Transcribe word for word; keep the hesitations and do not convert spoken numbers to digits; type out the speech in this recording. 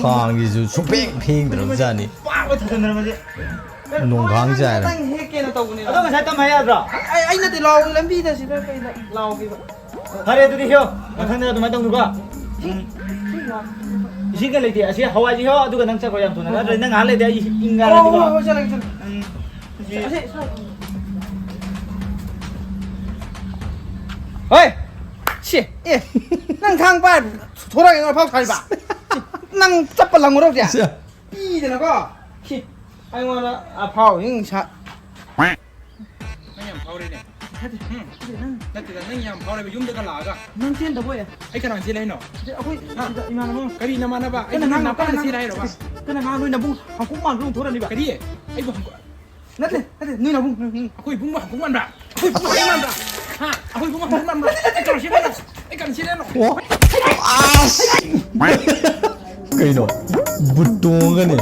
ꯈꯥꯡꯁꯤꯁꯨ ꯁꯨꯡꯐꯦꯡ ꯐꯦꯡꯗ꯭ꯔꯕꯖꯥꯠꯅꯤ꯫ ꯄꯥꯛ ꯊꯥꯖꯤꯟꯗꯅ ꯃꯁꯤ꯫ ꯅꯣꯡꯈꯥꯡ ꯆꯥꯏꯔꯦ꯫ ꯅꯪ ꯍꯦꯛꯀꯦꯅ ꯇꯧꯕꯅꯦ꯫ ꯑꯗꯣ ꯉꯁꯥꯏ ꯇꯝ ꯍꯥꯏ ꯌꯥꯗ꯭ꯔꯣ? ꯑꯩ, ꯑꯩ ꯅꯠꯇꯦ, ꯂꯥꯎ ꯂꯝꯕꯤꯗ ꯁꯤꯗ ꯀꯩꯗ ꯂꯥꯎꯈꯤꯕ꯫ ꯐꯔꯦ, ꯑꯗꯨꯗꯤ ꯍꯦꯛꯑꯣ꯫ ꯃꯊꯪꯗ ꯑꯗꯨꯃꯥꯏꯅ ꯇꯧꯅꯨꯀꯣ꯫ ꯎꯝ꯫ ꯏꯁꯤꯡꯒ ꯂꯩꯇꯦ꯫ ꯑꯁꯤ ꯍꯋꯥꯏꯁꯤ ꯍꯦꯛꯑꯣ, ꯑꯗꯨꯒ ꯅꯪ ꯆꯠꯈ꯭ꯔꯣ꯫ ꯌꯥꯝ ꯊꯨꯅ꯫ ꯅꯠꯇ꯭ꯔꯗꯤ ꯅꯪ ꯉꯥꯏꯍꯥꯛ ꯂꯩꯔꯗꯤ ꯑꯩ ꯏꯪ ꯍꯣꯏ, ꯍꯣꯏ, ꯀꯥꯔꯗꯤꯀꯣ꯫ ꯍꯣꯏ, ꯆꯠꯂꯒꯦ, ꯆꯠꯂꯒꯦ꯫ ꯎꯝ꯫ ꯑꯁꯤ, ꯁ꯭ꯋꯥꯏ꯫ ꯍꯣꯏ! ꯁꯤ, ꯑꯦ, ꯅꯪ ꯊꯥꯡ ꯄꯥꯏ ꯊꯣꯔꯛꯏ ꯅꯪ ꯐꯥꯎ ꯊꯥꯔꯤꯕ? ꯁꯤ, ꯅꯪ ꯆꯠꯄ ꯂꯪꯉꯨꯔꯣ ꯍꯧꯖꯤꯛ? ꯁꯤ꯫ ꯄꯤꯗꯅꯀꯣ꯫ ꯁꯤ, ꯑꯩꯉꯣꯟꯗ ꯑꯐꯥꯎ ꯍꯤꯡ ꯁꯥ-, ꯅꯪ ꯌꯥꯝ ꯐꯥꯎꯔꯦꯅꯦ꯫ ꯅꯠꯇꯦ, ꯎꯝ꯫ ꯅꯠꯇꯦ, ꯅꯪ꯫ ꯅꯠꯇꯦꯗ, ꯅꯪ ꯌꯥꯝ ꯐꯥꯎꯔꯦꯕ, ꯌꯨꯝꯗꯒ ꯂꯥꯛꯑꯒ꯫ ꯅꯪ ꯆꯦꯟꯗꯕ ꯑꯣꯏꯔꯦ꯫ ꯑꯩ ꯀꯅꯥ ꯆꯦꯜꯂꯦ ꯍꯥꯏꯅꯣ? ꯑꯗꯩ ꯑꯩꯈꯣꯏ ꯍꯥ? ꯁꯤꯗ ꯏꯃꯥꯟꯅꯕ ꯑꯃ꯫ ꯀꯔꯤ ꯅꯃꯥꯟꯅꯕ? ꯑꯩ ꯀꯟꯅ ꯅꯪ ꯉꯥꯡꯅꯨ, ꯅꯥꯄꯥꯅ ꯀꯟꯅ ꯆꯦꯜꯂꯦ ꯍꯥꯏꯔꯣꯕ? ꯉꯥꯡꯅꯨ꯫ ꯀꯟꯅ ꯉꯥꯡꯅꯨ, ꯅꯕꯨꯡ ꯍꯪꯀꯨꯛ ꯃꯥꯟꯕ ꯑꯃ ꯊꯣꯔꯛꯑꯅꯤꯕ꯫ ꯀꯔꯤ? ꯑꯩꯕꯨ ꯍꯪꯀꯨꯛ ꯅꯠꯇꯦ, ꯅꯠꯇꯦ, ꯅꯣꯏ ꯅꯕꯨꯡ, ꯅꯣꯏ ꯅꯕꯨꯡ꯫ ꯑꯩꯈꯣꯏ ꯏꯕꯨꯡꯕꯨ ꯍꯪꯀꯨꯛ ꯃꯥꯟꯕ꯭ꯔꯥ? ꯑꯩꯈꯣꯏ ꯏꯕꯨꯡꯕꯨ ꯍꯪꯀꯨꯛ ꯃꯥꯟꯕ꯭ꯔꯥ? ꯍꯥ? ꯑꯩꯈꯣꯏ ꯏꯕꯨꯡꯕꯨ ꯍꯪꯀꯨꯛ ꯃꯥꯟꯕ꯭ꯔꯥ? ꯑꯩ ꯀꯟꯅ ꯆꯦꯜꯂꯦ ꯍꯥꯏꯅꯣ? ꯑꯣ꯫ ꯑꯁ! ꯀꯩꯅꯣ? ꯕꯨꯠ ꯇꯣꯡꯉꯒꯅꯦ꯫